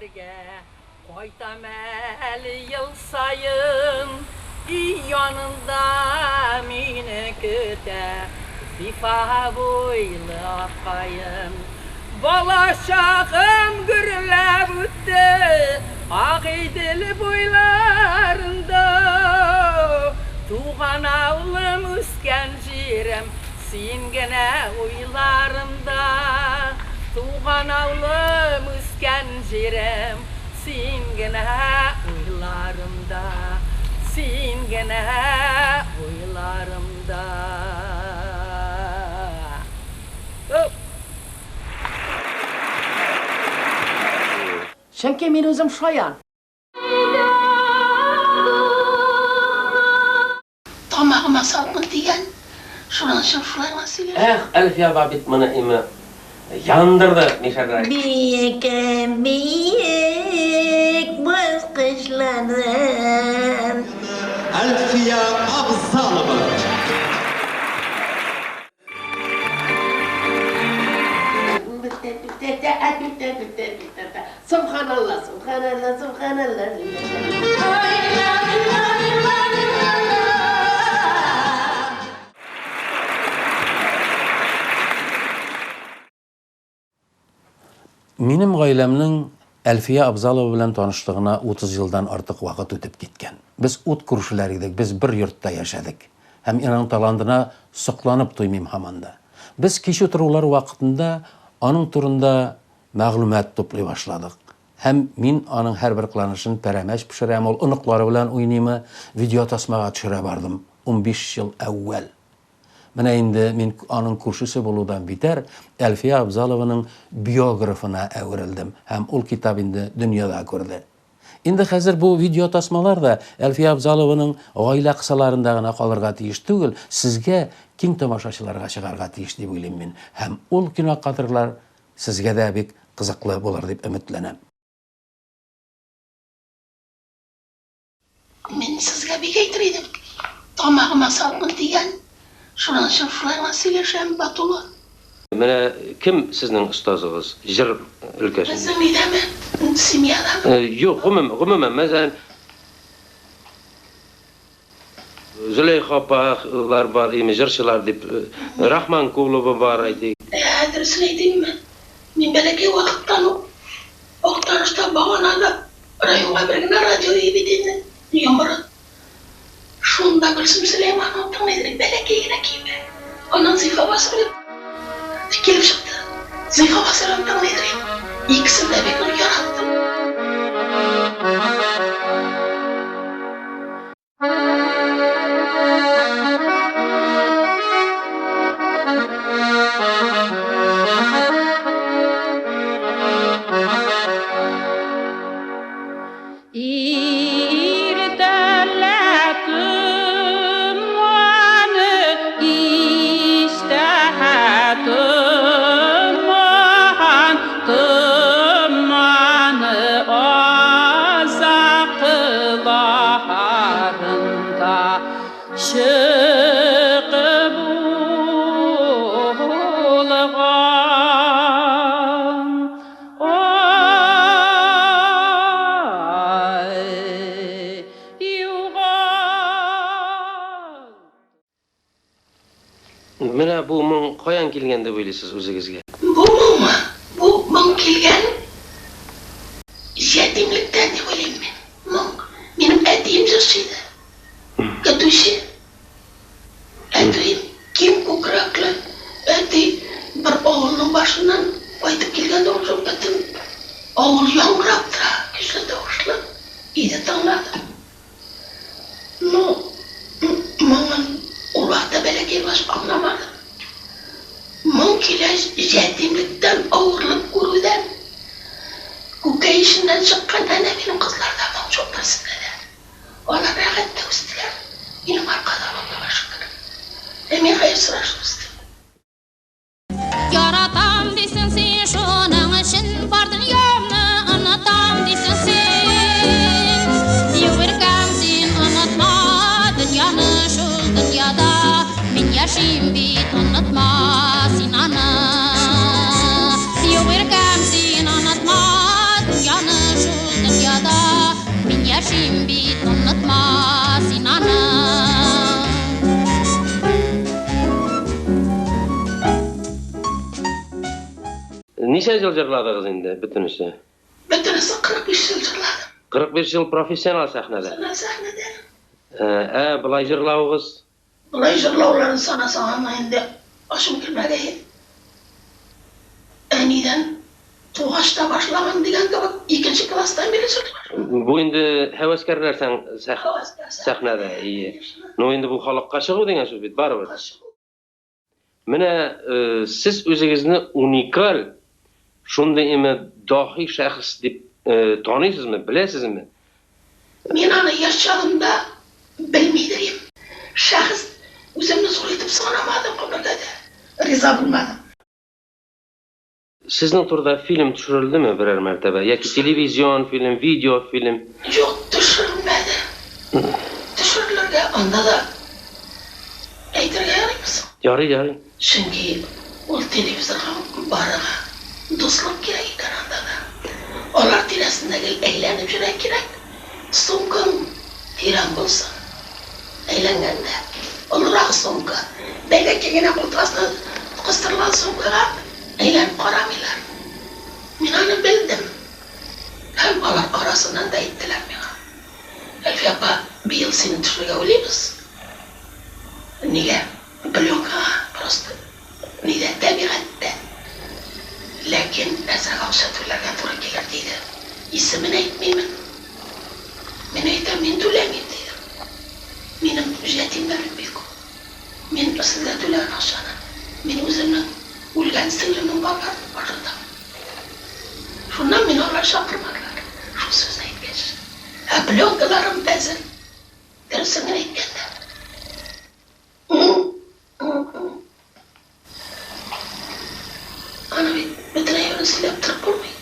Бергә кайтам әле ел саен, Өй янында мине көтә Зифа буйлы ак каен. Бала чагым гөрләп үтте Агыйдел буйларында. Туган авылым, үскән җирем, Син генә уйларымда. Туган авылым, үскән җирем, Син генә уйларымда. Син генә уйларымда. Оп! Чөнки мин үзем шаян. Тамагыма салкын тигән, шуның өчен шулай гына сөйләшәм. Эх, Әлфия апа бит моны име яндырды, Мишәдәй. Биек, биек баскычларым. Әлфия Авзалова. Сөбханалла, сөбханалла, сөбханалла. Минем гаиләмнең Әлфия Абзалова белән танышлыгына 30 елдан артык вакыт үтеп киткән. Без ут күршеләр идек, без бер йортта яшәдек. Һәм мин аның талантына сокланып туймыйм һаман да. Без кич утырулар вакытында аның турында мәгълүмат туплый башладык. Һәм мин аның һәрбер кыланышын пәрәмәч пешерәме ул, оныклары белән уйныймы, видеотасмага төшерә бардым. 15 ел әүвәл. Менә инде мин аның күршесе булудан битәр, Әлфия Абзалованың биографына әверелдем һәм ул китап инде дөньяда күрде. Инде хәзер бу видеотасмалар да Әлфия Абзалованың гаилә кысаларында гына калырга тиеш түгел, сезгә, киң тамашачыларга чыгарга тиеш дип уйлыйм мин. Һәм ул кинокадрлар сезгә дә бик кызыклы булыр дип өметләнәм. Мин сезгә бик әйтер идем, тамагыма салкын тигән, шуның өчен шулай гына сөйләшәм, Батулла. Менә кем сезнең остазыгыз җыр өлкәсендә? Безнең өйдәме? Семьядамы? Юк, гомум, гомумән, мәсәлән, Зөләйха апалар бар, име, җырчылар дип, Рахманкулова бар, әйтик. Ә, дөресен әйтимме, мин бәләкәй вакыттан ук Актанышта баганада районга бер генә радио өе бит инде, Йомры. Шунда Гөлсем Сөләймановна тыңлый идек, бәләкәй генә көймә. Аннан Зифа Басырова килеп чыкты. Зифа Басырованы тыңлый идек. Икесен дә бик нык яраттым. Менә бу моң каян килгән дип уйлыйсыз үзегезгә? Бу моңмы? Бу моң килгән ятимлектән дип уйлыйм мин. Моң. Минем әтием җырчы иде. Көтүче. Әтием киң күкрәкле. Әти бер авылның башыннан кайтып килгәндә ул бөтен авыл яңгырап тора, көчле тавышлы иде, тыңладым. Ну, моңын ул вакытта бәләкәй булгач аңламадым. Моң килә ятимлектән, авырлык күрүдән. Күкәй эченнән чыккан әнә минем кызларда моң юк берсендә дә. Алар рәхәттә үстеләр. Минем аркада, Аллага шөкер. Ә мин хәер сорашып үстем. Яратам дисең син, шуның өчен бар дөньямны онытам дисең син. Юк иркәм, син онытма дөньяны, шул дөньяда мин яшим бит, онытма син аны. Юк иркәм, син онытма дөньяны, Ничә ел җырладыгыз инде бөтенесе? Бөтенесе 45 ел җырладым. 45 ел профессионал сәхнәдә. Профессиональ сәхнәдә. Ә болай җырлавыгыз? Болай җырлауларын санасаң, аны инде ачым килмәгәе. Әнидән тугач та башлаган дигән кебек, икенче класстан бирле җырлый башладым. Бу инде һәвәскәрләр сәхнәдә, ие. Ну инде бу халыкка чыгу дигән сүз бит барыбер. Менә сез үзегезне уникаль, шундый име даһи шәхес дип таныйсызмы, беләсезме? Мин аны яшь чагымда белми дә идем. Шәхес үземне зур итеп санамадым гомергә дә. Риза булмадым. Сезнең турыда фильм төшерелдеме берәр мәртәбә? Яки телевизион фильм, видеофильм? Юк, төшерелмәде. Төшерелергә анда да әйтергә ярыймы соң? Ярый, ярый. Чөнки ул телевизорга барырга дуслык кирәк икән анда да. Алар тирәсендә гел әйләнеп йөрә кирәк. Сумкаң тирән булсын. Әйләнгәндә. Олырак сумка. Бәләкәй генә култык астына кыстырылган сумкага әйләнеп карамыйлар. Мин аны белдем. Һәм алар арасыннан да әйттеләр миңа. Әлфия апа, быел сине төшерергә уйлыйбыз. Нигә? Пленкага просто. Нидә? Табигатьтә. Ләкин әзрәк акча түләргә туры килер, диде. Исемен әйтмимен. Мин әйтәм, мин түләмим, дидем. Минем ятимнәрем бик күп. Мин сезгә түләгән акчаны мин үземнең үлгән сеңлемнең балаларын ашатам. Шуннан мине алар чакырмадылар, шул сүзне әйткәч. Ә пленкаларым әзер. Дөресен генә әйткәндә. Аны бит бөтен әйберен сөйләп торып булмый.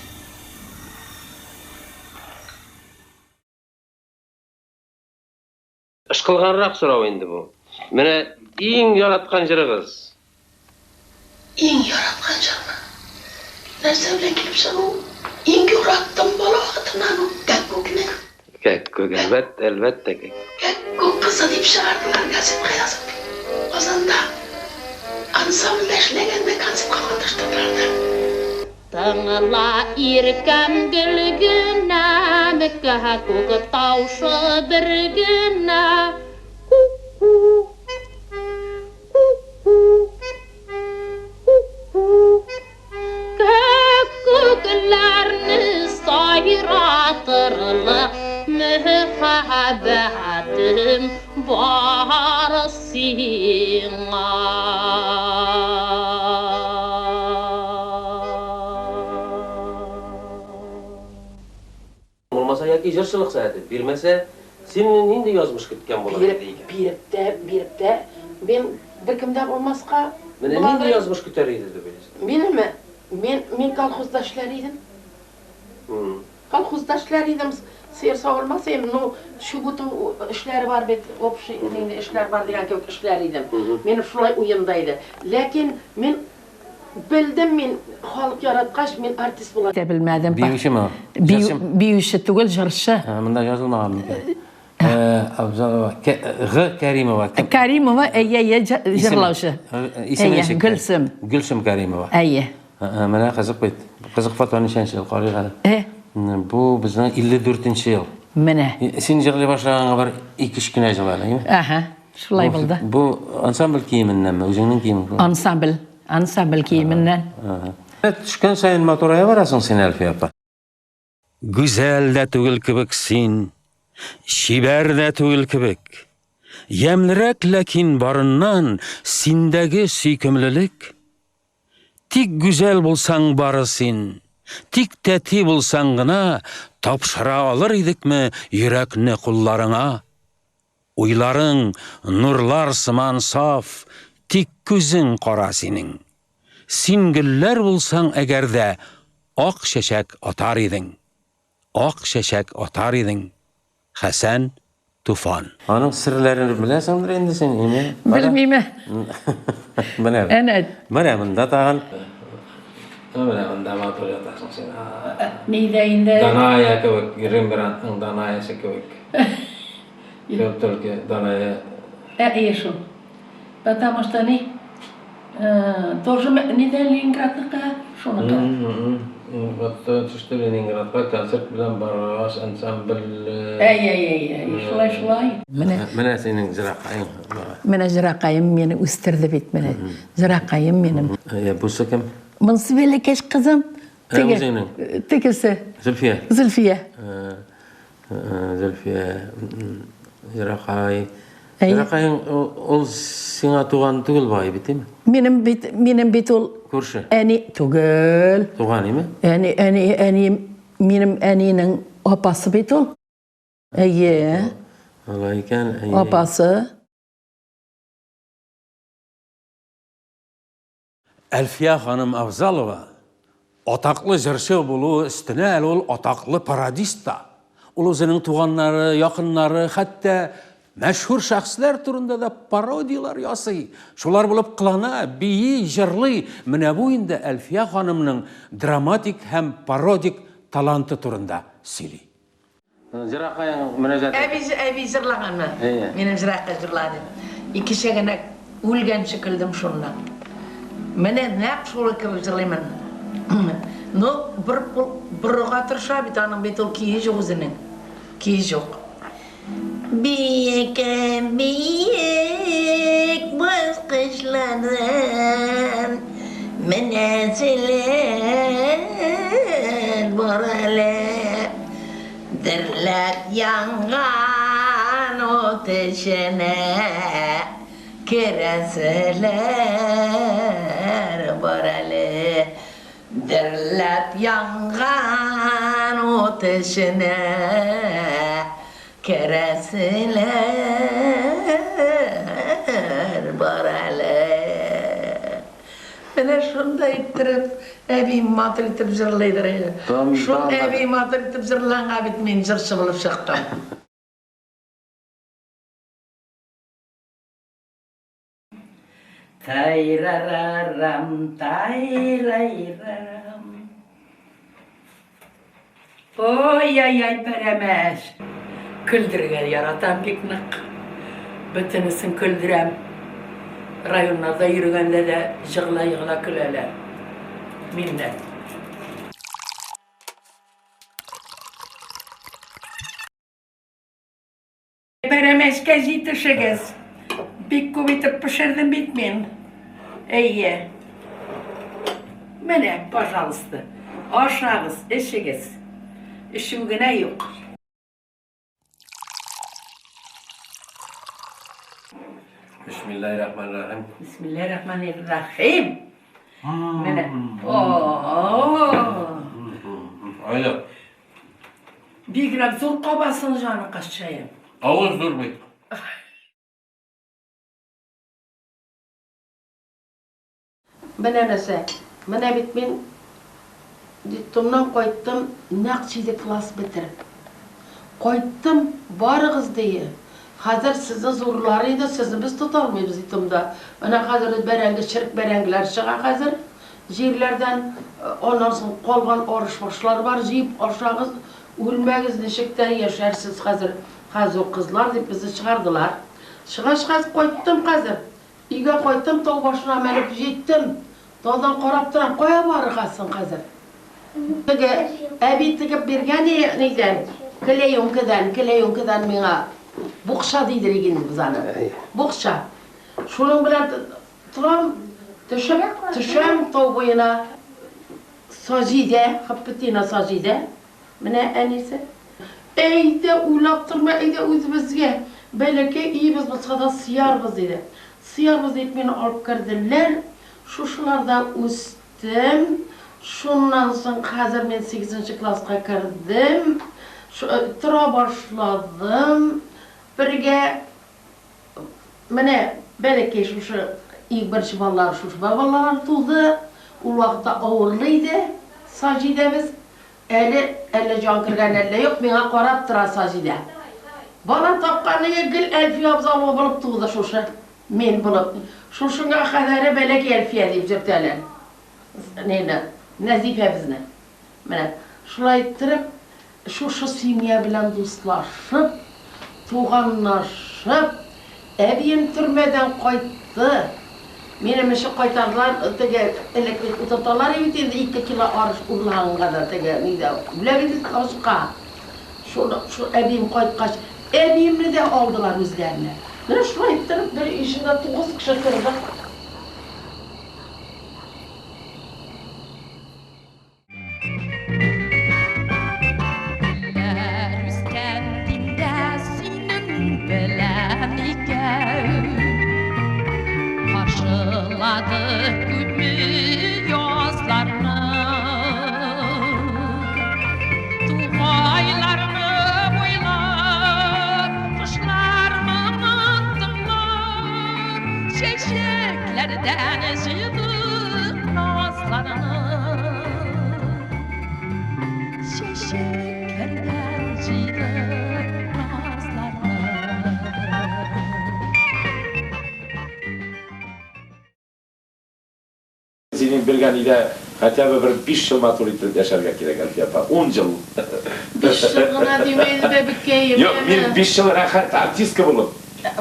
Ышкылганрак сорау инде бу. Менә иң яраткан җырыгыз? Иң яраткан җырмы? Нәрсә белән килеп чыгу? Иң яраттым бала вакытымнан ук Кәккүкне. Кәккүк, әлбәттә, әлбәттә, кәккүк. Кәккүк кызы дип чыгардылар газетка язып. Казанда ансамбльдә эшләгәндә концертка катнаштырдылар да. Тыңла, иркәм, гөлгенәм, Кәккүк тавышы бер генә. Ку-ку, ку-ку, ку-ку. Кәккүкләрне сайратырлык мәхәббәтем бар сиңа. Булмаса яки җырчылык сәләте бирмәсә, сине нинди язмыш көткән булыр Биреп, иде икән? биреп тә, биреп тә, мин беркем дә булмаска Менә нинди буладыр. язмыш көтәр иде дип уйлыйсың? Минеме? Мин, мин колхозда эшләр идем. Колхозда эшләр идем, сыер савырмас идем, ну, чүп уту эшләре бар бит, общий нинди эшләр бар дигән кебек эшләр идем. Минем шулай уемда иде. Ләкин мин белдем, мин халык яраткач, мин артист була. Әйтә белмәдем. Биючеме? Бию, Җырчымы? биюче түгел, җырчы. Ә, Монда язылмаган микән? Абзалова. Г. Кәримова. Кем? Каримова, әйе, әйе, Исеме? җырлаучы. Исеме Әйе, ничек? Гөлсем. Гөлсем Кәримова. Әйе. Менә кызык бит. Кызык фото ничәнче ел карыйк әле. Э. Бу безнең 54 нче ел. Менә. Син җырлый башлаганга бер 2-3 кенә ел әле, әйеме? Әһә, шулай булды. Бу ансамбль киеменнәнме, үзеңнең киемеңме? Ансамбль, ансамбль киеменнән. Төшкән саен матурая барасың син, Әлфия апа. Гүзәл дә түгел кебек син, чибәр дә түгел кебек. Ямьлерәк ләкин барыннан синдәге сөйкемлелек. Тик гүзәл булсаң бары син, тик тәти булсаң гына тапшыра алыр идекме йөрәкне кулларыңа? Уйларың нурлар сыман саф, тик күзең кара синең. Син гөлләр булсаң әгәр дә, ак чәчәк атар идең. Ак чәчәк атар идең. Хәсән Туфан. Аның серләрен беләсеңдер инде син, име? Белмиме? Менә. Әнә. Менә монда тагын. Менә монда матур ятасың син. Нидә инде? Даная кебек, Рембрандтның Данаясы кебек. Юк, только Даная. Ә, әйе шул. Потому что ни, тоже нидә Ленинградныкы? Шуныкы. Вот төште Ленинградка концерт белән баргач ансамбль. Әй, әй, әй, әй, шулай, шулай. Менә Менә синең җыракаең. Менә җыракаем мине үстерде бит менә. Җыракаем минем. Ә бусы кем? Монысы бәләкәч кызым. Ә, үзеңнең? Тегесе. Зөлфия. Зөлфия. Зөлфия, җыракай. Җыракаең ул сиңа туган түгел бай бит, име? Минем бит, минем бит ул Күрше. Әни түгел. Туган име? Әни, әни, әни, минем әнинең апасы бит ул. Әйе. Алай икән, әйе. Апасы. Әлфия ханым Авзалова атаклы җырчы булуы өстенә әле ул атаклы пародист та. Ул үзенең туганнары, якыннары, хәтта мәшһүр шәхесләр турында да пародияләр ясый. Шулар булып кылана, бии, җырлый. Менә бу инде Әлфия ханымның драматик һәм пародик таланты турында сөйли. Җыракаең мөнәҗәт. Әби, әби җырлаганмы? Әйе. Минем җыракай җырлады. Икечә генә үлгәнче көлдем шуннан. Менә нәкъ шул кебек җырлыймын. Ну, бер ул борырга тырыша бит, аның бит ул кие юк үзенең. Кие юк. Биек, биек баскычлардан менәселәр бар әле. Дөрләп янган ут эченә керәселәр бар әле. Дөрләп янган ут эченә керәселәр бар әле. Менә шундай иттереп, әби матур итеп җырлыйдыр иде. Шул әби матур итеп җырлаганга бит мин җырчы булып чыктым. Тайрарарам, тайрайрарам. Ой-ай-ай, пәрәмәч. Көлдерергә яратам бик нык. Бөтенесен көлдерәм. Районнарда йөргәндә дә җыгыла-егыла көләләр. Миннән. Пәрәмәчкә җитешегез. Бик күп итеп пешердем бит мин. Әйе. Менә, пожалуйста. Ашагыз, эчегез. Эчү генә юк. Бисмиллаһир-рахманир-рахим. Бисмиллаһир-рахманир-рахим. Менә. О! Айда. Бигрәк зур кабасын җаныкашчаем. Авыз зур бит. Менә нәрсә, менә бит мин детдомнан кайттым, нәкъ җиде класс бетереп. Кайттым, барыгыз, дие. Хәзер сезне зурлар иде, сезне без тота алмыйбыз детдомда. Менә хәзер бәрәңге, черек бәрәңгеләр чыга хәзер җирләрдән. Аннан соң калган арыш-башлар бар, җыеп ашагыз, үлмәгез, ничек тә яшәрсез хәзер. Хәзер зур кызлар, дип безне чыгардылар. Чыгач, хәзер кайттым хәзер. Өйгә кайттым, тау башына менеп җиттем. Таудан карап торам, кая барырга соң хәзер? Теге әби тегеп биргән нидән, клеенкадан, клеенкадан миңа букча дидер инде без аны. Букча. Шуның белән торам, төшеп, төшәм тау буена. Саҗидә, Хаппетина Саҗидә, менә әнисе. Әйдә, уйлап торма, әйдә үзебезгә. Бәләкәй өебез булса да сыярбыз, диде. Сыярбыз дип мине алып керделәр. Шушыларда үстем. Шуннан соң хәзер мин 8 класска кердем. Тора башладым. Бергә менә бәләкәй шушы иң беренче балалар шушы балалар туды. Ул вакытта авырлы иде Саҗидәбез. Әле әллә җан кергән, әллә юк, миңа карап тора Саҗидә. Бала тапканые гел Әлфия Абзалова булып туды шушы. Мин булып. Шушыңа кадәре бәләкәй Әлфия дип йөртәләр. Нәйне, Нәзифәбезне. Менә шулай иттереп, шушы семья белән дуслашып, туганлашып, әбием төрмәдән кайтты. Минем эше кайтардылар, теге элек бит утырталар бит инде 2 кило арыш урлаганга да теге нидә. Үлә бит ашка. Шул шул әбием кайткач, әбиемне дә алдылар үзләренә. Менә шулай иттереп бер өй эчендә 9 кеше тордык. Гөлләр үскән диндә синең белән икәү. Каршыладык күпме язларны. Тугайларны буйлап, кошлар моңын тыңлап, чәчәкләрдән җыйдык назларны. Чәчәкләрдән җыйдык назларны. Синең белгән өйдә хотя бы бер 5 ел матур итеп яшәргә кирәк, Әлфия апа. 10 ел. 5 ел гына димәйде бәбекәем. Юк, мин 5 ел рәхәт артистка булып,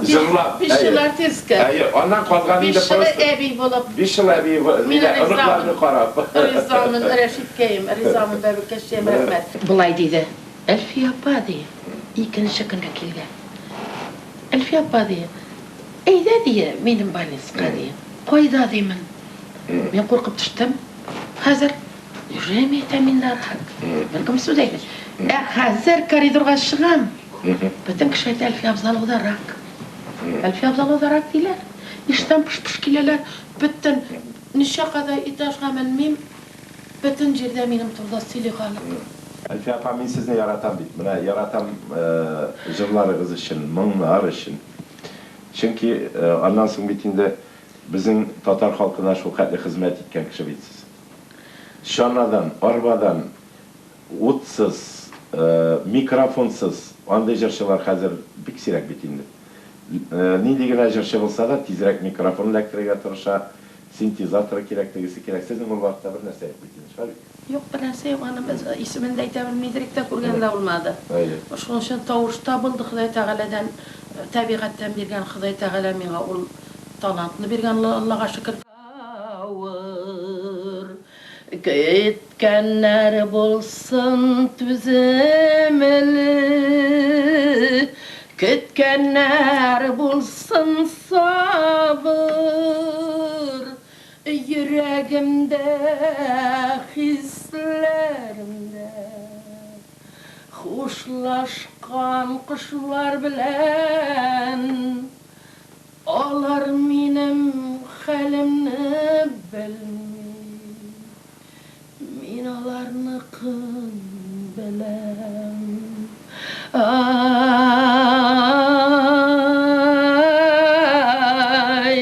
җырлап. 5 ел артистка. Әйе, аннан калган инде 5 ел әби булып. 5 ел әби, Мин оныкларны карап. Ризамын, Рәшиткәем, ризамын бәбекәчем, рәхмәт. Болай диде. Әлфия апа ди, икенче көнне килгән. Әлфия апа ди, әйдә ди, минем больницага ди. Кайда димен? Мин куркып төштем. Хәзер неужели мин әйтәм инде рак? Беркем сүз әйтми. Ә хәзер коридорга чыгам. Бөтен кеше әйтә, Әлфия Абзаловада рак. Әлфия Абзаловада рак диләр. Ишектән пыш-пыш киләләр. Бөтен ничә кадәр этажга менмим, бөтен җирдә минем турыда сөйли халык. Әлфия апа, мин сезне яратам бит. Менә яратам җырларыгыз өчен, моңнар өчен. Чөнки аннан соң бит инде безнең татар халкына шул хәтле хезмәт иткән кеше бит сез. Чанадан, арбадан, утсыз, микрофонсыз андый җырчылар хәзер бик сирәк бит инде. Нинди генә җырчы булса да, тизрәк микрофон эләктерергә тырыша, синтезатор кирәк, тегесе кирәк. Сезнең ул вакытта бер нәрсә юк бит инде, шулай бит? Юк, бер нәрсә юк, аны без исемен дә әйтә белмидерек тә, күргән дә булмады. Шуның өчен тавыш табылды Ходай Тәгаләдән, табигатьтән биргән Ходай Тәгалә миңа ул талантны биргән, Аллага шөкер. Көткәннәр булсын түземле, көткәннәр булсын сабыр, йөрәгемдә, хисләремдә хушлашкан кошлар белән алар минем хәлемне белми, мин аларныкын беләм. Ай,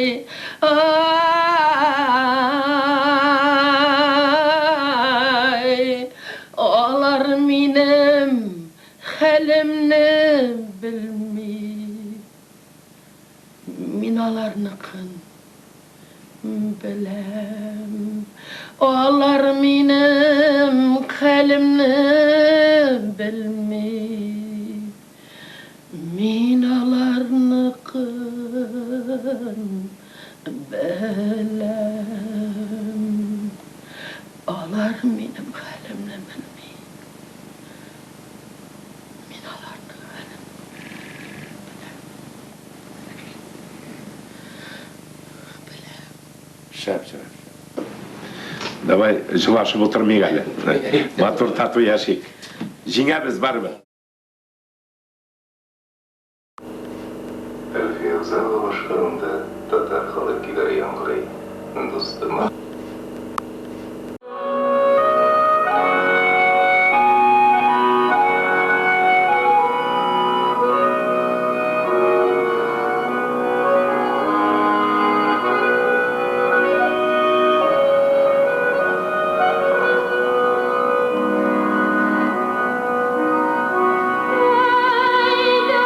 ай, алар минем хәлемне белми, мин аларныкын беләм. Алар минем хәлемне белми, мин аларныкын беләм. Алар минем хәлемне белми, мин аларның хәлен беләм. Шәп, шәп. Давай җылашып утырмыйк әле. Матур тату яшик. Җиңәбез барыбер. Әлфия Абзалова башкаруында татар халык көйләре яңгырый. Дустыма. Әйдә,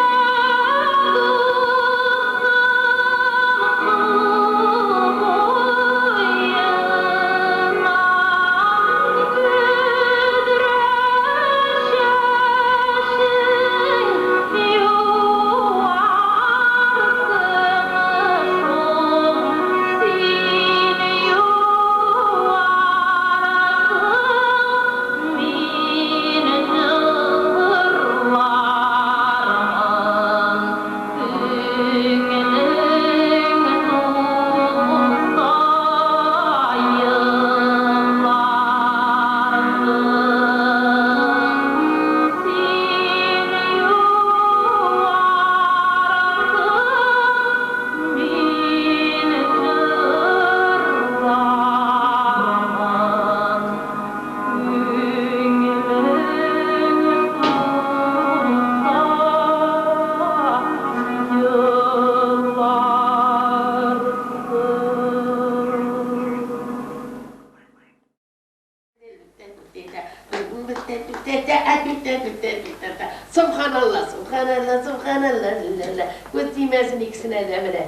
Субханалла, субханалла, ла. Күз тимәсен икесенә дә менә.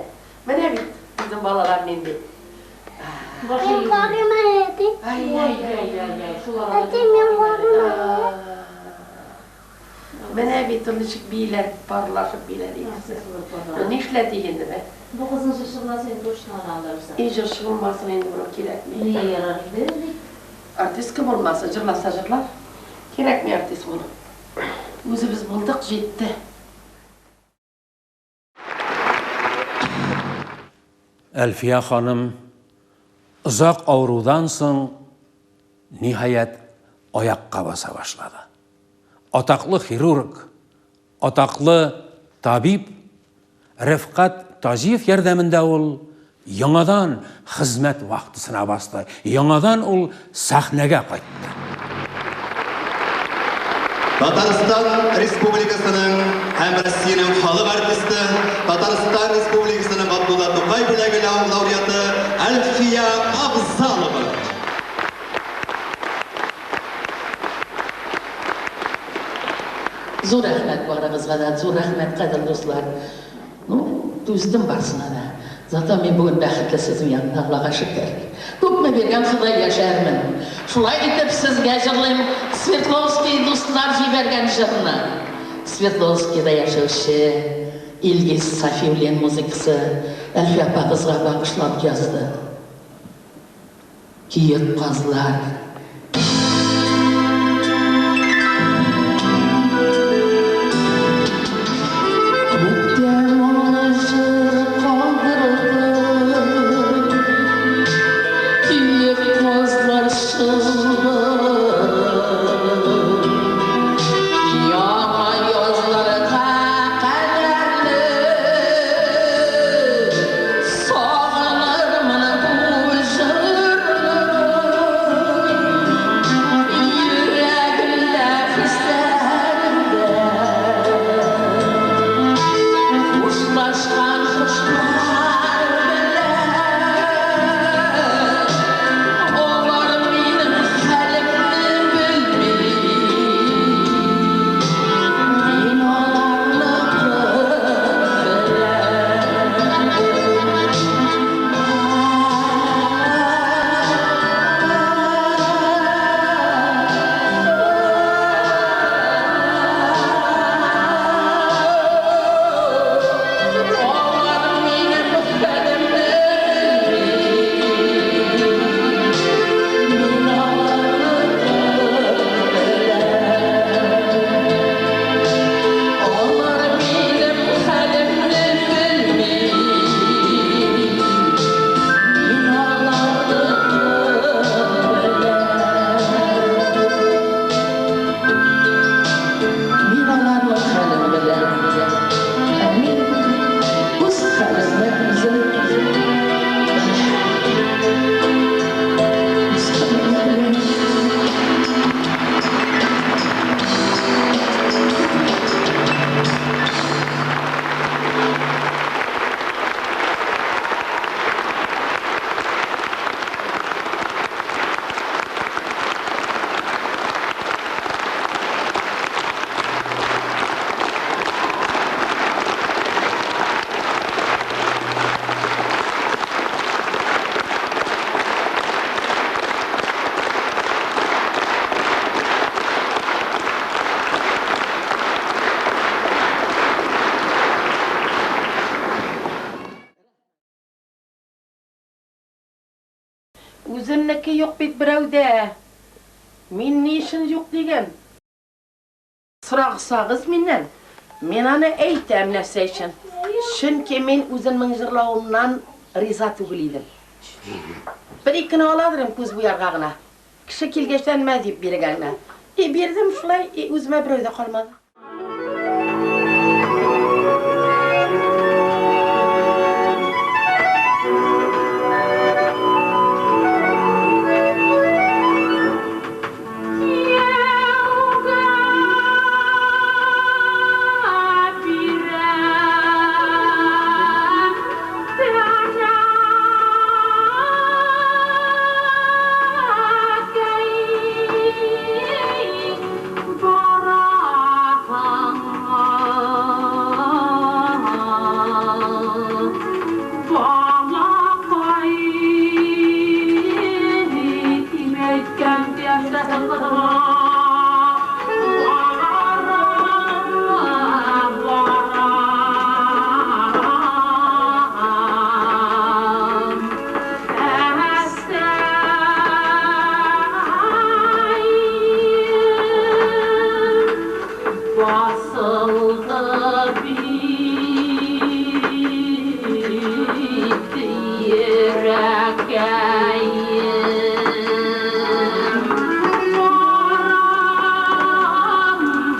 Менә бит безнең балалар нинди. Мин карыйм әле, әти. Ай-яй-яй-яй, шул арада. Әти, мин карыйм әле. Менә бит ул ничек бииләр, парлашып бииләр икесе. Ну, нишләтик инде бе? Бу кызның җырчы буласы инде точно аны алдырырсың. И җырчы булмасын инде бу кирәкми. Нигә ярар инде бит. Артистка булмасын, җырласа җырлар. Кирәкми артист булу. Үзебез булдык, җитте. Әлфия ханым озак авырудан соң, ниһаять, аякка баса башлады. Атаклы хирург, атаклы табиб Рәфкать Таҗиев ярдәмендә ул яңадан хезмәт вахтасына басты, яңадан ул сәхнәгә кайтты. Татарстан Республикасының һәм Россиянең халык артисты, Татарстан Республикасының Габдулла Тукай бүләге лауреаты Әлфия Абзалова. Зур рәхмәт барыгызга да, зур рәхмәт, кадерле дуслар. Ну, түздем барысына да. Зато мин бүген бәхетле сезнең янда, Аллага шөкер. Күпме биргән Ходай яшәрмен. Шулай итеп сезгә җырлыйм Свердловский дуслар җибәргән җырны. Свердловскийда яшәүче Илгиз Сафиуллин музыкасы Әлфия апагызга багышлап язды. Киек казлар. Күктә моңлы җыр калдырды, Киек казлар чылбыры. Яңа язларга кадәрле Сагынырмын бу җырны. Йөрәгемдә, хисләремдә Хушлашкан кошлар белән. Алар минем хәлемне белми. Мин аларныкын беләм. Алар минем хәлемне белми. Мин аларныкын беләм. Алар минем хәлемне белми. Мин аларныкын беләм. Мин аларның хәлен беләм. Ә мин үз хәлемне үзем беләм. Үз хәлемне беләм. Үземнеке юк бит берәүдә. Мин ни өчен юк диген? Сорагсагыз миннән, мин аны әйтәм нәрсә өчен. Чөнки мин үземнең җырлавымнан риза түгел идем. Бер икене аладыр идем күз буярга гына. Кеше килгәчтән мә дип биргән генә. И бирдем шулай, и үземә берәү дә калмады. Бара бит йөрәккәем.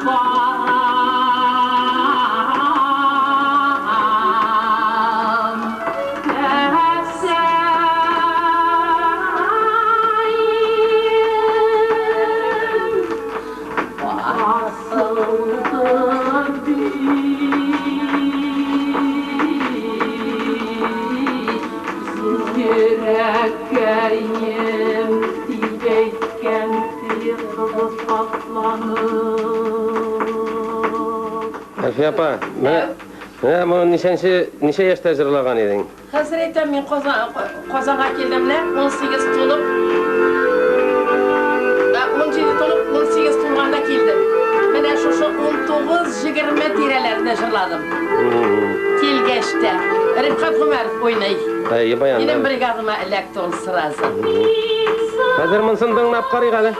Барам, барам, кәсәем. Басылды бит йөрәккәем, дип әйткән теге кызы шатланып. Әлфия апа, менә менә моны ничәнче ничә яшьтә җырлаган идең? Хәзер әйтәм, мин Казан, Казанга килдем менә, 18 тулып, 17 тулып, 18 тулганда килдем. Менә шушы 19-20 тирәләрендә җырладым. Килгәч тә. Рифкать Гомәров уйный. Әйе, баянда. Минем бригадама эләкте ул сразу. Хәзер монысын тыңлап карыйк әле.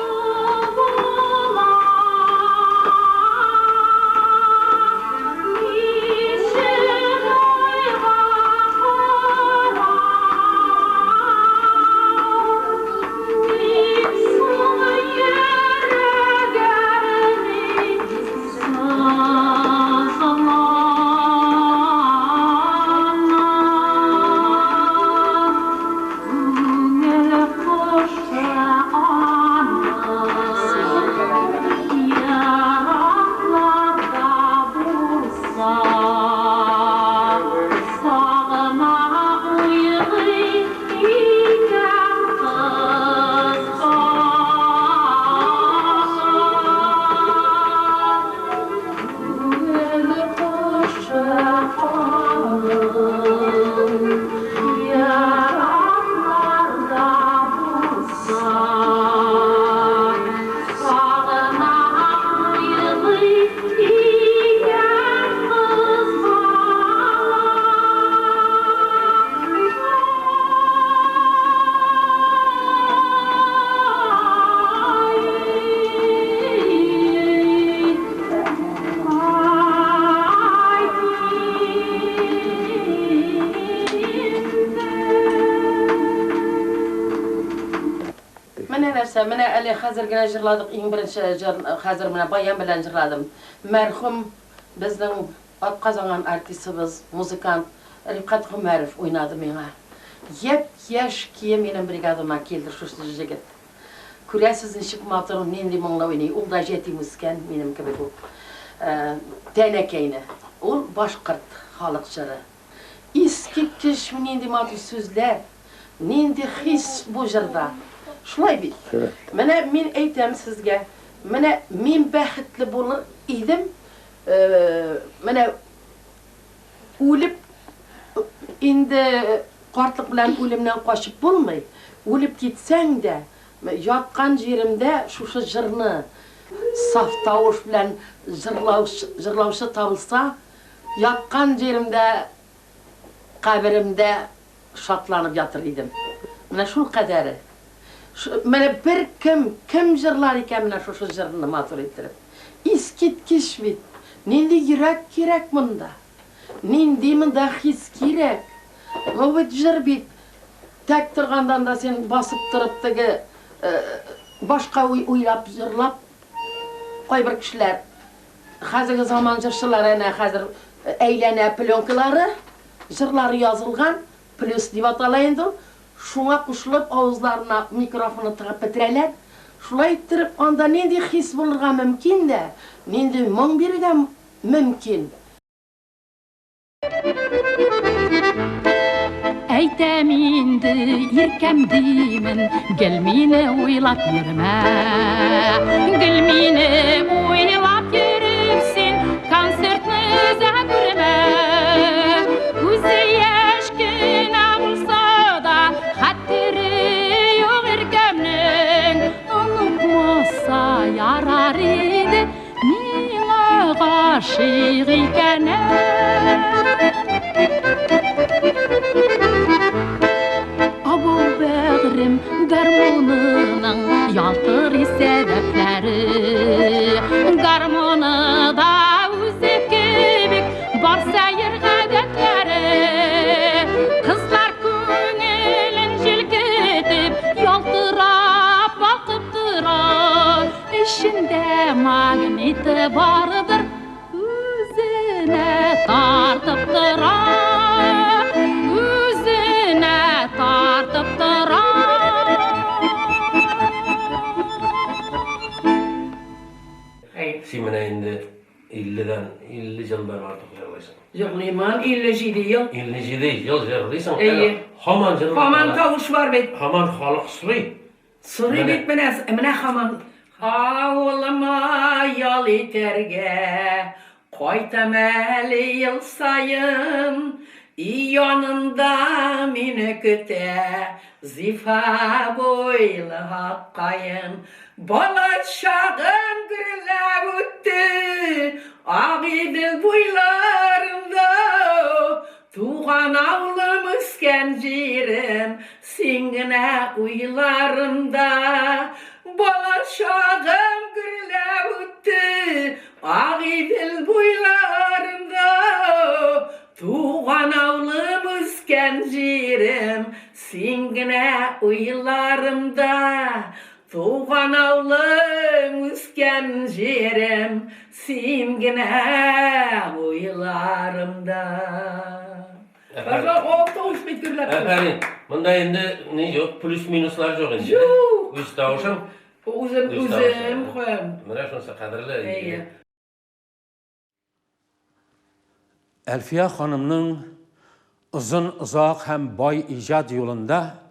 Менә нәрсә, менә әле хәзер генә җырладык, иң беренче җыр, хәзер менә баян белән җырладым. Мәрхүм безнең атказанган артистыбыз, музыкант Рифкать Гомәров уйнады миңа. Япь-яшь кие минем бригадама килде шушы җегет. Күрәсез, ничек матур, нинди моңлы уйный. Ул да җәтим үскән, минем кебек үк. Тәнәкәйне. Ул башкорт халык җыры. Искиткеч нинди матур сүзләр, нинди хис бу җырда. Шулай бит. Менә мин әйтәм сезгә, менә мин бәхетле булыр идем, менә үлеп инде картлык белән үлемнән качып булмый. Үлеп китсәң дә, яткан җиремдә шушы җырны саф тавыш белән җырлаучы табылса, яткан җиремдә, каберемдә шатланып ятыр идем. Менә шул кадәре. Менә бер кем, кем җырлар икән менә шушы җырны матур иттереп. Искиткеч бит. Нинди йөрәк кирәк монда? Нинди монда хис кирәк? Бу бит җыр бит. Тәк торгандан да син басып торып теге башка уйлап җырлап кайбер кешеләр хәзерге заман җырчылары әнә хәзер әйләнә пленкалары, җырлары язылган, плюс дип атала инде ул. Шуңа кушылып авызларына микрофонны тыгып бетерәләр. Шулай иттереп анда нинди хис булырга мөмкин дә, нинди моң бирергә мөмкин. Әйтәм инде, иркәм димен, гел мине уйлап йөрмә. Гел мине уйлап йөреп син концертны да күрмә. Күзе яшь кенә булса да, хәтере юк иркәмнең. Онытмаса ярар иде, миңа гашыйк икәнен. Абау бәгърем гармунының ялтырый сәбәпләре. бар сәер гадәтләре. Кызлар күңелен җилкетеп, ялтырап балкып тора. Эчендә магниты бардыр, үзенә тартып тора. Үзенә тартып тора. Син менә инде 50-дән 50 елдан артык җырлыйсың. Җырлыймын 57 ел. 57 ел җырлыйсың. Әйе. Һаман җырлап. Һаман тавыш бар бит. Һаман халык сорый. Сорый бит менә, менә һаман. Авылыма ял итәргә кайтам әле ел саен. Өй янында мине көтә зифа буйлы ак каен. Бала чагым гөрләп үтте Агыйдел буйларында. Туган авылым, үскән җирем, син генә уйларымда. Бала чагым гөрләп үтте Агыйдел буйларында. Туган авылым, үскән җирем, син генә уйларымда. Туган авылым, үскән җирем, син генә уйларымда. Пожалуйста, бит гөрләп. Афәрин. Монда инде ни юк, плюс-минуслар юк инде. Юк. Үз тавышың. Үзем, Үз тавышың. үзем куям. Менә шунысы кадерле. Әйе. Әлфия ханымның озын-озак һәм бай иҗат юлында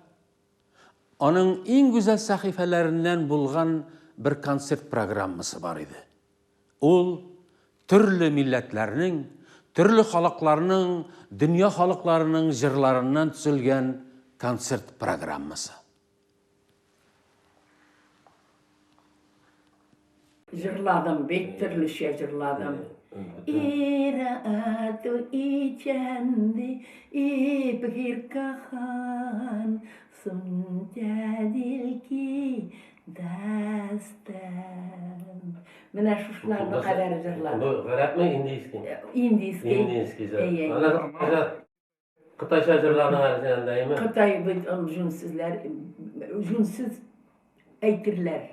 аның иң гүзәл сәхифәләреннән булган бер концерт программасы бар иде. Ул төрле милләтләрнең, төрле халыкларның, дөнья халыкларының җырларыннан төзелгән концерт программасы. Җырладым, бик төрлечә җырладым. Ирату ичәнди ибгир кахан сунтя дилки дастан. Менә шушыларны кадәр җырладым. Бу гарәпме, индийский? Индийский. Индийский җыр. Әйе. Ана Кытайча җырладың әле син анда, әйеме? Кытай бит ул җүнсезләр, җүнсез әйтерләр.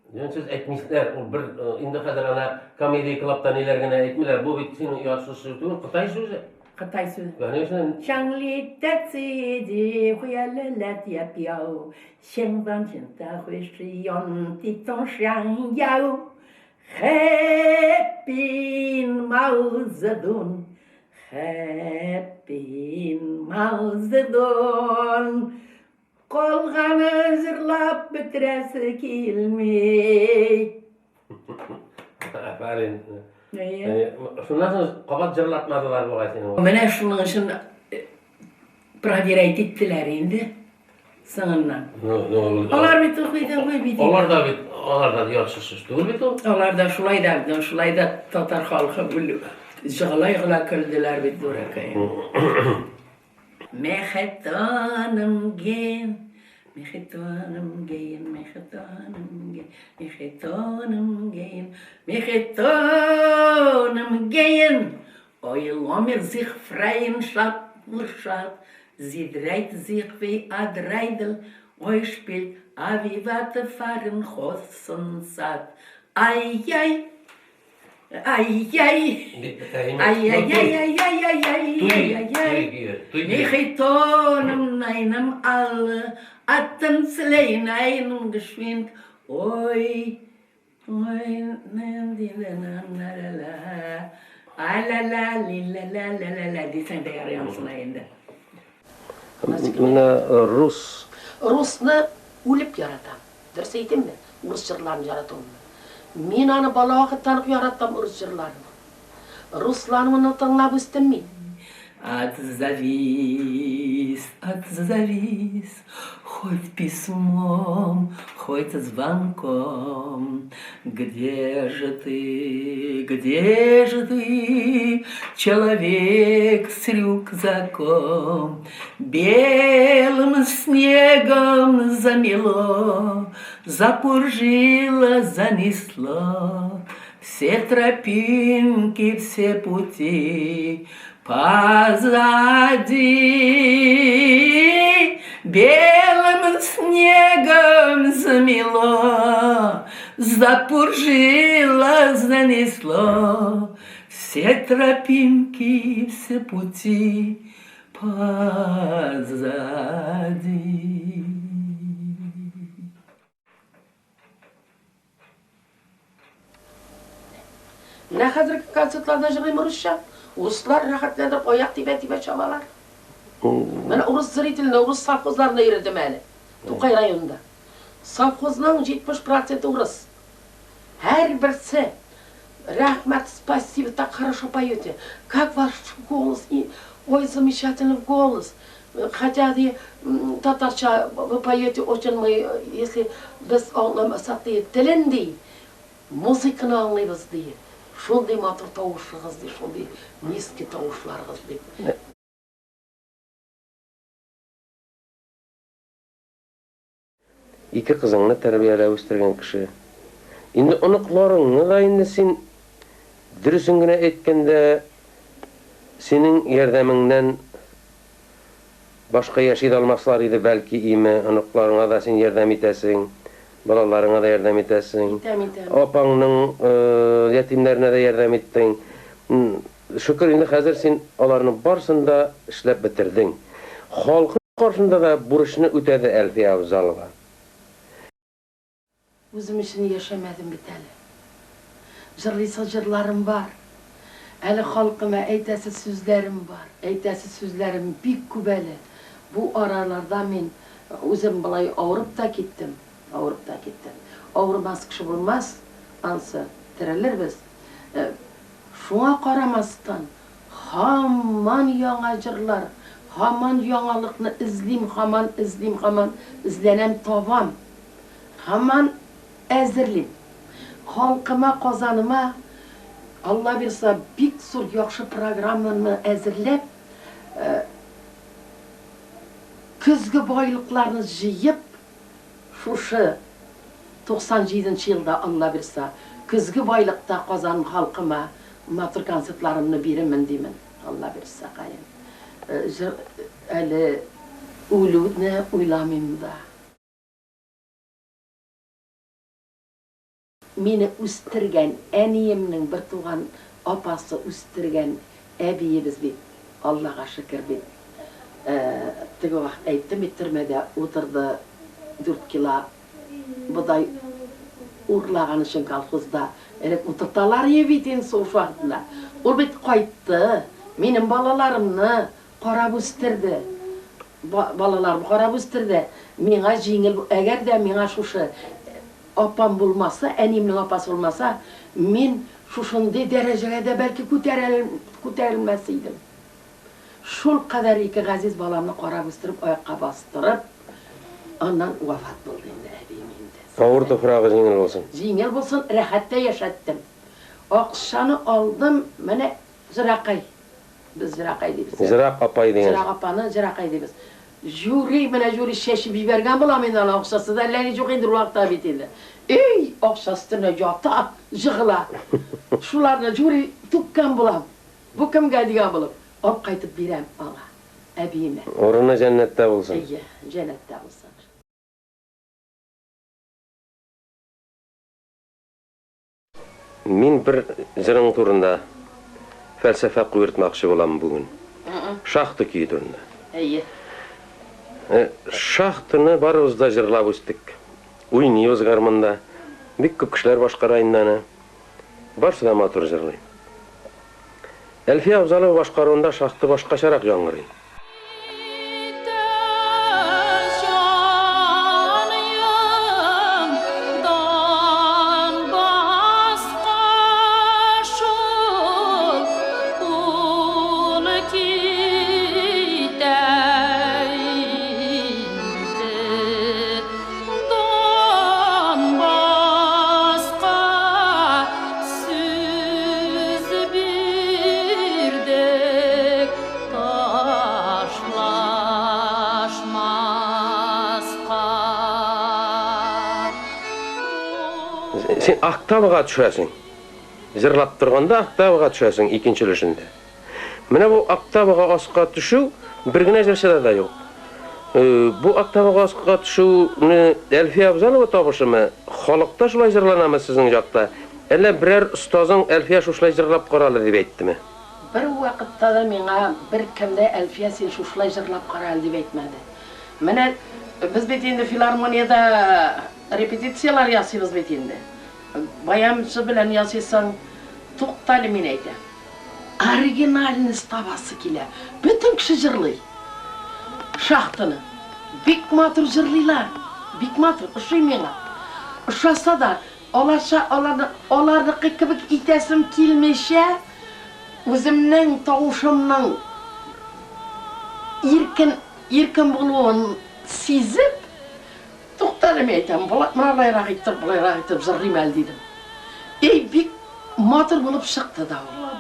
Җүнсез әйтмисләр, ул бер инде хәзер ана Comedy Clubта ниләр генә әйтмиләр. Бу бит синең оятсыз сүз түгел, Кытай сүзе. Кытай сүзе. Конечно. 乡里的自己回来了的表，想当现在会是用的总想要，海滨毛泽东，海滨毛泽东，Калганы җырлап бетерәсе килми. Афәрин. Әйе. Шуннан соң кабат җырлатмадылар бугай сине. Менә шуның өчен проверять иттеләр инде соңыннан. Ну, ну, Алар бит укый да укый бит. Алар да бит, алар да яхшы сүз түгел бит ул. Алар да шулай да, шулай да татар халкы бүлеп җыгыла-егыла көлделәр бит дуракай. Мехетаным ген, мехетаным ген, мехетаным ген, мехетаным ген, мехетаным ген. Ой, ломер sich freien Schlapp, Schlapp, sie dreht sich wie a Dreidel, ой, spielt a vivate fahren Hossen satt. Ai, ai, ai, ai. Ai, ai, ai, ai, ai, ai, ai, ai, ai, ai. Мехитоным найным аллы, аттым сілейнайным geschwind. Ой, ой, нем диле нам ла ла ла. Ай ла ла ли ла ла ла ла ла дисең дә ярый ансына инде. Менә рус. Русны үлеп яратам. Дөрес әйтимме? Урыс җырларын яратуымны. Мин аны бала вакыттан ук яраттым урыс җырларын. Русларны тыңлап үстем мин. Отзовись, отзовись, хоть письмом, хоть звонком. Где же ты, где же ты, человек с рюкзаком? Белым снегом замело, запуржило, занесло. Все тропинки, все пути позади. Белым снегом замело, запуржило, занесло. Все тропинки, все пути позади. Менә хәзерге концертларда җырлыйм урысча. Урыслар рәхәтләнеп аяк тибә-тибә чабалар. Менә урыс зрительне, урыс совхозларына йөрдем әле. Тукай районында. Совхозның 70 проценты урыс. Һәрберсе рәхмәт, спасибо, так хорошо поете. Как ваш голос, и, ой, замечательный голос. Хотя ди татарча вы поете очень мы, если без аңламасак ди, телен ди, музыканы аңлыйбыз ди. Шундый матур тавышыгыз ди, шундый низкий тавышларыгыз дип. Ике кызыңны тәрбияләп үстергән кеше. Инде оныкларыңны да инде син, дөресен генә әйткәндә, синең ярдәмеңнән башка яши дә алмаслар иде, бәлки, име, оныкларыңа да син ярдәм итәсең, балаларыңа да ярдәм итәсең. Итәм, итәм. Апаңның ятимнәренә дә ярдәм иттең. Шөкер, инде хәзер син аларның барысын да эшләп бетердең. Халкың каршында да бурычны үтәде Әлфия Авзалова. Үзем өчен яшәмәдем бит әле. Җырлыйсы җырларым бар. Әле халкыма әйтәсе сүзләрем бар. Әйтәсе сүзләрем бик күп әле. Бу араларда мин үзем болай авырып та киттем. Авырып та киттем. Авырмас кеше булмас, ансы, терелербез. Шуңа карамастан, һаман яңа җырлар, һаман яңалыкны эзлим, һаман эзлим, һаман эзләнәм, табам. Һаман әзерлим. Халкыма, Казаныма, Алла бирса, бик зур яхшы программаны әзерләп, көзге байлыкларны җыеп, шушы 97 нче елда, Алла бирса, көзге байлыкта Казан халкыма матур концертларымны бирермен димен, Алла бирса, каен. Җыр әле үлүне уйламыйм да. Мине үстергән әниемнең бертуган апасы үстергән әбиебез бит, Аллага шөкер бит. Теге вакыт әйттем бит, төрмәдә утырды дүрт кило бодай урлаган өчен колхозда. Элек утырталар ие бит инде сугыш вакытында. Ул бит кайтты, минем балаларымны карап үстерде. Балаларым карап үстерде. Миңа җиңел, әгәр дә миңа шушы апам булмаса, әниемнең апасы булмаса, мин шушындый дәрәҗәгә дә бәлки күтәрелмәс идем. Шулкадәр ике газиз баламны карап үстереп, аякка бастырып, аннан вафат булды инде әбием инде. Авыр туфрагы җиңел булсын. Җиңел булсын, рәхәттә яшәттем. Акчаны алдым, менә Зыракай. Без Зыракай дибез. Зырак апай дигән. Зырак апаны Зыракай дибез. Жюри, менә жюри чәчеп җибәргән булам инде аны, акчасы да әллә ни юк инде ул вакытта бит инде. Эй, акча өстенә ята, җыгыла. Шуларны жюри түккән булам. Бу кемгә дигән булып, алып кайтып бирәм аңа, әбиемә. Урыны җәннәттә булсын. Әйе, җәннәттә булсын. Мин бер җырың турында фәлсәфә куертмакчы булам бүген. Шахта көе турында. Әйе. Шахтаны барыбыз да җырлап үстек. Уйныйбыз гармунда. Бик күп кешеләр башкара инде аны. Барсы да матур җырлый. Әлфия Авзалова башкаруында шахта башкачарак яңгырый. Син октавага төшәсең. Җырлап торганда октавага төшәсең икенче өлешендә. Менә бу октавага аска төшү бер генә җырчыда да юк. Бу октавага аска төшүне Әлфия Абзалова табышымы, халыкта шулай җырланамы сезнең якта, әллә берәр остазың Әлфия шушылай җырлап кара әле дип әйттеме? Бер вакытта да миңа беркем дә Әлфия син шушылай җырлап кара әле дип әйтмәде. Менә без бит инде филармониядә репетицияләр ясыйбыз бит инде. Баянчы белән ясыйсың, туктале мин әйтәм. Оригинальность табасы килә. Бөтен кеше җырлый. Шахтаны. Бик матур җырлыйлар. Бик матур, ошый миңа. Ошаса да, аларча аларны аларныкы кебек итәсем килмичә, үземнең тавышымның иркен иркен булуын сизеп, Туктале, мин әйтәм, болай, менә болайрак итеп, болайрак итеп җырлыйм әле, дидем. Эй, бик матур булып чыкты да ул.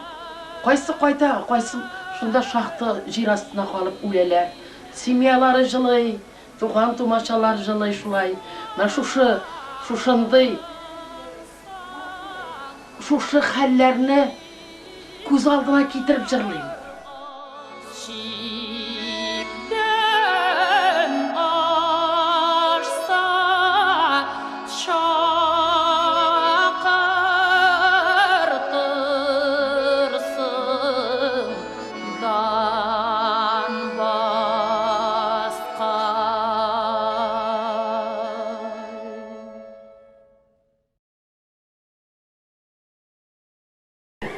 Кайсы кайта, кайсы шунда шахта җир астына калып үләләр. Семьялары җылый, туган-тумачалар җылый шулай. Менә шушы, шушындый, шушы хәлләрне күз алдына китереп җырлыйм. Чиктән ашса чакыртырсың Донбасска.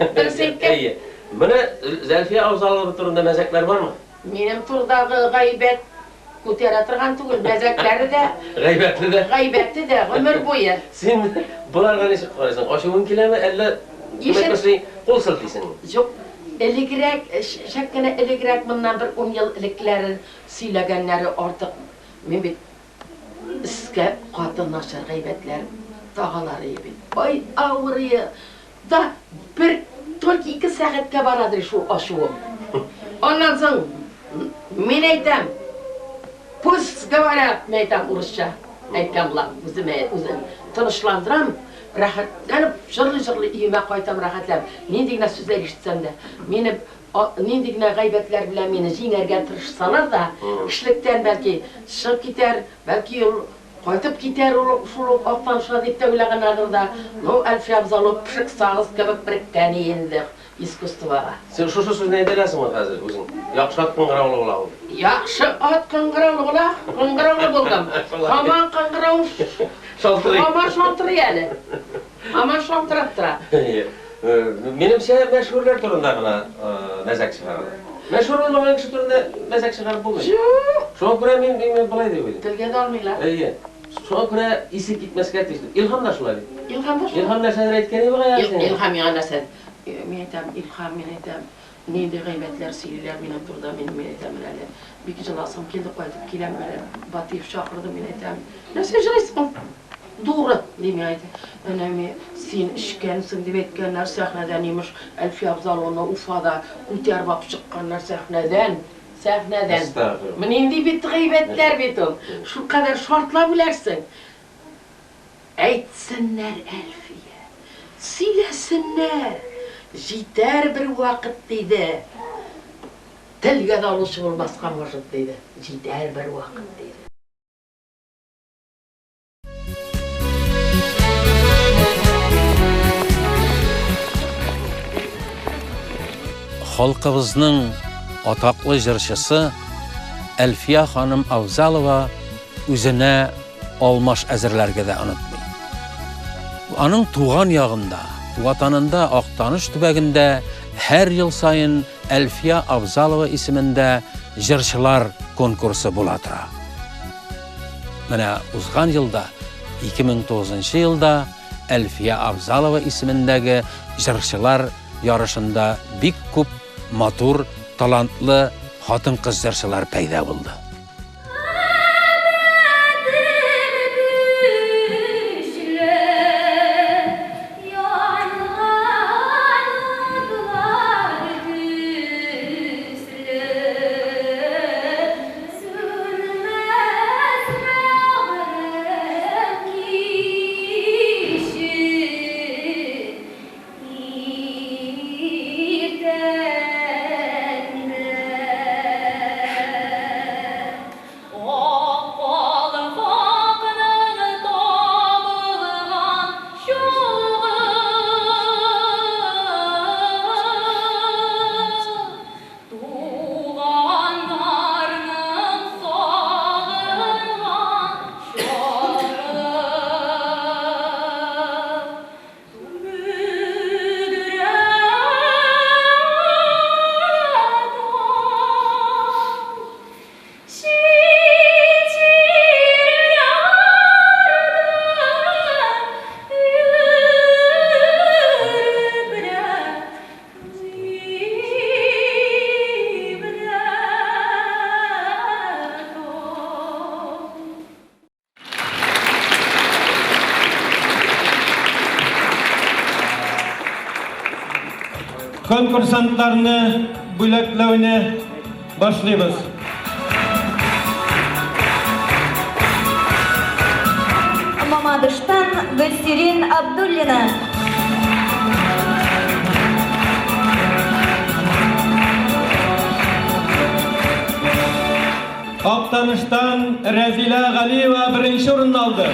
Дөрес әйткән. Әйе. Менә Зәлфия Авзалова турында мәзәкләр бармы? Минем турыдагы гайбәт күтәрә торган түгел, мәзәкләре дә. Гайбәте дә. Гайбәте дә гомер буе. Син боларга ничек карыйсың? Ачуың киләме, әллә кем кул селтисеңме? Юк. Элегрәк, шәп кенә элегрәк, моннан бер ун ел элекләре сөйләгәннәре артык. Мин бит Өскә каты начар гайбәтләр тагалар ие бит. Ай авырые да бер только ике сәгатькә барадыр шул ачуым. Аннан соң мин әйтәм, пусть говорят, мин әйтәм урысча әйткән булам, үземә үзем тынычландырам, рәхәтләнеп җырлый-җырлый өемә кайтам рәхәтләнеп. Нинди генә сүзләр ишетсәм дә, мине Нинди генә гайбәтләр белән мине җиңәргә тырышсалар да, кешелектән бәлки чыгып китәр, бәлки ул кайтып китәр ул шул ук Актанышка дип тә уйлаганнардыр да, ну, Әлфия Абзалов пешек сагыз кебек береккән инде искусствога. Син шушы сүзне әйтә аласыңмы хәзер үзең? Яхшы ат кыңгыраулы була ул. Яхшы ат кыңгыраулы була, кыңгыраулы булдым. Һаман кыңгырау шалтырый. Һаман шалтырый әле. Һаман шалтырап тора. Әйе. Минемчә, мәшһүрләр турында гына мәзәк чыгаралар. Мәшһүр булмаган кеше турында мәзәк чыгарып булмый. Юк. Шуңа күрә мин мин болай дип уйлыйм. Телгә дә алмыйлар. Әйе. Шуңа күрә исе китмәскә тиеш. Илһам да шулай бит. Илһам да шулай. Илһам нәрсәдер әйткән иде бугай әле сиңа. Илһам миңа нәрсә? Мин әйтәм, Илһам, мин әйтәм, нинди гайбәтләр сөйлиләр минем турыда, мин, мин әйтәм, менә әле бик җыласым килде, кайтып киләм, менә Батыев чакырды, мин әйтәм, нәрсә җылыйсың? Дура, ди миңа әйтә. Әнә ми, син эчкәнсең дип әйткәннәр сәхнәдән, имеш, Әлфия Абзалованы Уфада күтәреп алып чыкканнар сәхнәдән, сәхнәдән. Әстәгъфирулла. Менә нинди бит гайбәтләр бит ул. Шулкадәр шартлап үләрсең. Әйтсеннәр, Әлфия, сөйләсеннәр, җитәр бер вакыт, диде. Телгә дә алучы булмаска может, диде. Җитәр бер вакыт, диде. Халкыбызның атаклы җырчысы Әлфия ханым Авзалова үзенә алмаш әзерләргә дә онытмый. Аның туган ягында, ватанында Актаныш төбәгендә һәр ел саен Әлфия Авзалова исемендә җырчылар конкурсы була тора. Менә узган елда, 2009 елда Әлфия Авзалова исемендәге җырчылар ярышында бик күп матур, талантлы хатын-кыз җырчылар пәйда булды. Конкурсантларны бүләкләүне башлыйбыз. Мамадыштан Гөлсирин Абдуллина. Актаныштан Рәзилә Галиева беренче урынны алды.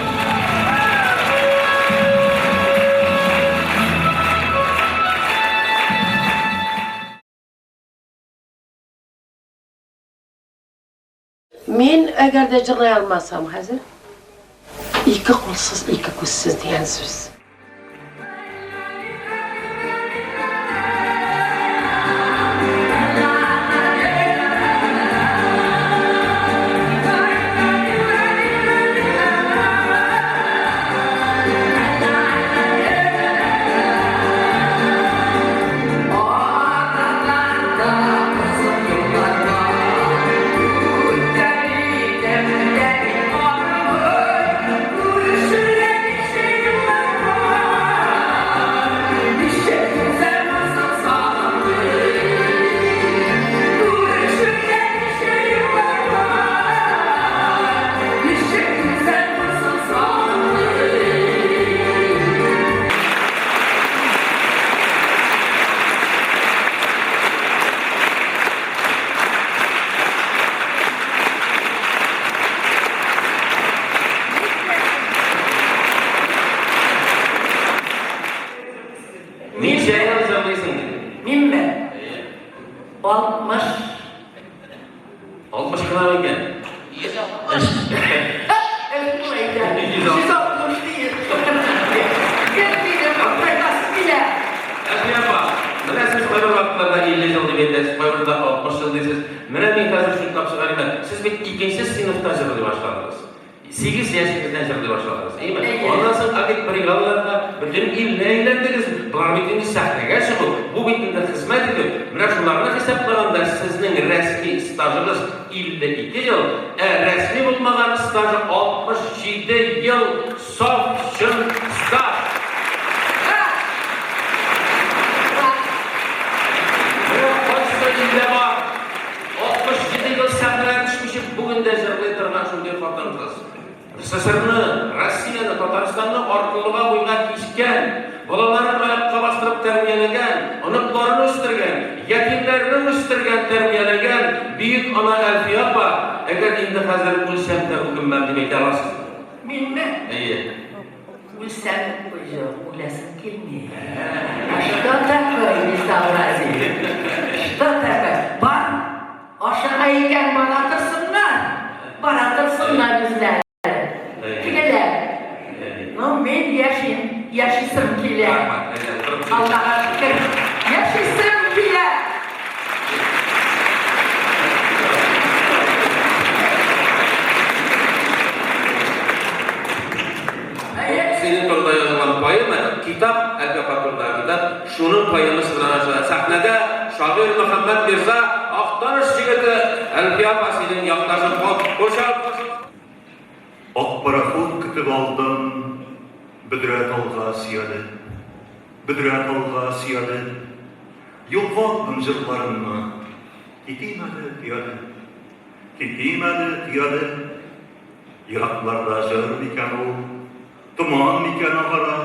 Мин әгәр дә җырлый алмасам хәзер, ике кулсыз, ике күзсез дигән сүз. Ничә ел җырлыйсың? Минме? 60. 60 кына микән? 160. 160 диеп. Кем минем кайтасы килә? Әлфия апа, менә сез кайбер вакытларда 50 ел дип әйтәсез, кайбердә 60 ел дисез. Менә мин хәзер шутлап чыгарыйм әле. Сез бит икенче сыйныфта җырлый башладыгыз. 8 яшегездән җырлый башладыгыз, әйеме? Аннан соң агитбригаларда бөтен илне әйләндегез. Болар бит инде сәхнәгә чыгу, бу бит инде хезмәт итү. Менә шуларны хисаплаганда сезнең рәсми стажыгыз 52 ел, ә рәсми булмаган стажы 67 ел саф чын стаж. Менә кайсы илдә бар? 67 ел сәхнәгә төшмичә бүген дә җырлый торган шундый хатын-кыз. СССРны, Россияне, Татарстанны аркылыга буйга кичкән, балаларын аякка бастырып тәрбияләгән, оныкларын үстергән, ятимнәрне үстергән, тәрбияләгән бөек ана Әлфия апа, әгәр инде хәзер үлсәм дә үкенмәм дип әйтә аласызмы? Минме? Әйе. Үлсәм, юк, үләсем килми. А что такое безобразие? Что такое? Бар, ашыга икән бара торсыннар. Бара торсыннар үзләре. Тегеләр. Ну, мин яшим, яшисем килә. Аллага шөкер, яшисем килә. Синең турында язылган поэма, китап, Әлфия апа турындагы китап, шуның поэмасы белән ачыла. Сәхнәдә шагыйрь Мөхәммәт Мирза, Актаныш егете, Әлфия апа синең якташың, кул чабып. Ак пароход көтеп алдым, Бөдрә талга сөялеп, Бөдрә талга сөялеп. Юлга алдым җырларымны, Китим әле төялеп, Китим әле төялеп. Еракларда җыр микән ул, Томан микән агара,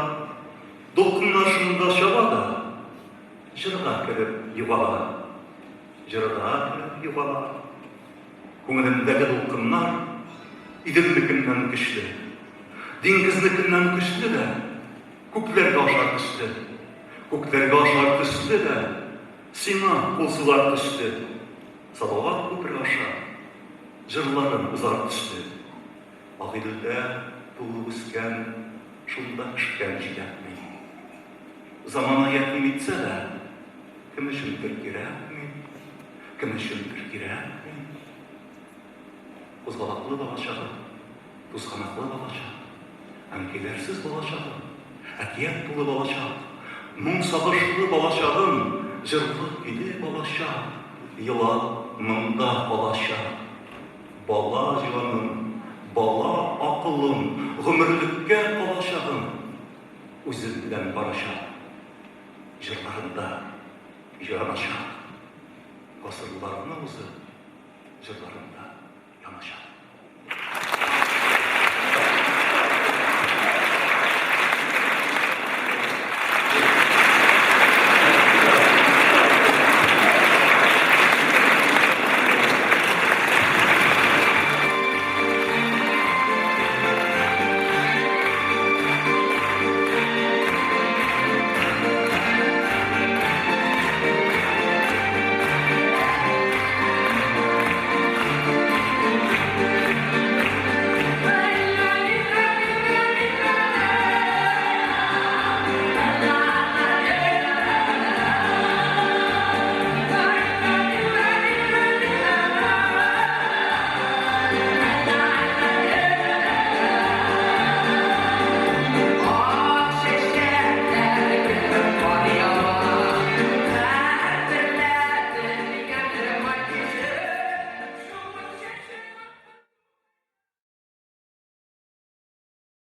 Дулкыннар шунда чаба да, Җырга кереп югала, Җырга кереп югала. Күңелемдәге дулкыннар Иделнекеннән көчле, Диңгезнекеннән көчле дә, Күкләргә ашар төсле, Күкләргә ашар төсле дә, Сиңа кул сузар төсле, Салават күпере аша Җырларым узар төсле. Агыйделдә туып үскән, Шунда пешкән җиләк мин. Замана ятим итсә дә, Кем өчендер кирәк мин, Кем өчендер кирәк мин. Кузгалаклы балачагым, Тузганаклы балачак, Әнкәйләрсез балачагым, Әкият тулы балачак, Моң сагышлы балачагым, Җырлы көйле балачак, Елап монда калачак. Бала җаным, бала акылым, Гомерлеккә калачагым, Үзем белән барачак. Җырларымда. Җыраначак. Гасырларны узып, җырларымда яначак.